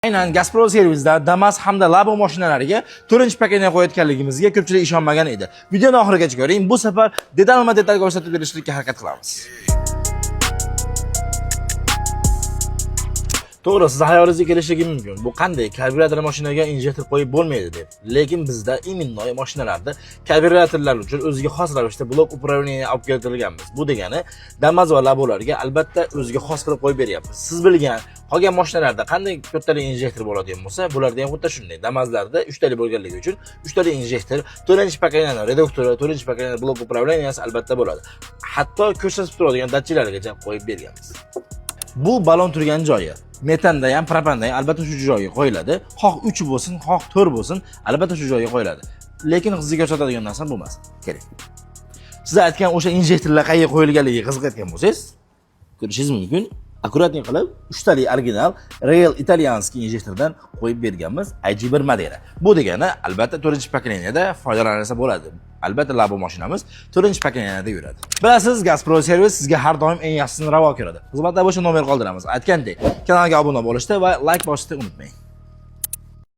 Aynan Gazprom servisda Damas hamda Labo mashinalariga to'rtinchi поколение qo'yayotganligimizga ko'pchilik ishonmagan edi. Videoni oxirigacha ko'ring. Bu safar detalma-detal ko'rsatib berishga harakat qilamiz. To'g'ri, sizni hayolingizga kelishligi mumkin. Bu qanday karbyurator mashinaga injektor qo'yib bo'lmaydi deb. Lekin bizda именно mashinalarda karbyuratorlar uchun o'ziga xos ravishda blok управления olib keltirilganmiz. Bu degani Damas va Labolarga albatta o'ziga xos qilib qo'yib beryapmiz. Siz bilgan qolgan mashinalarda qanday kattalik injektor bo'ladigan bo'lsa, bularda ham xuddi shunday. Damazlarda 3 tali bo'lganligi uchun 3 tali injektor, 4 поколение reduktori, 4 поколение blok управления si albatta bo'ladi. Hatto ko'rsatib turadigan datchiklargacha qo'yib berganmiz. Bu balon turgan joyi. Metanda ham, propanda ham albatta shu joyga qo'yiladi. Xoh 3 bo'lsin, xoh 4 bo'lsin, albatta shu joyga qo'yiladi. Lekin sizga ko'rsatadigan narsam bu emas. Keling. Siz aytgan o'sha injektorlar qayerga qo'yilganligiga qiziqayotgan bo'lsangiz, ko'rishingiz mumkin. Аккуратный qilib, 3 tali original Real итальянский injektordan qo'yib berganmiz IG1 modeli. Bu degani albatta 4-поколение da foydalanilsa bo'ladi. Albatta Labo mashinamiz 4-поколение da yuradi. Bilasiz, Gazprom servis sizga har doim eng yaxshisini ravo ko'radi. Xizmatlar bo'yicha nomer qoldiramiz. Aytgandek, kanalga obuna bo'lishni va like bosishni unutmang.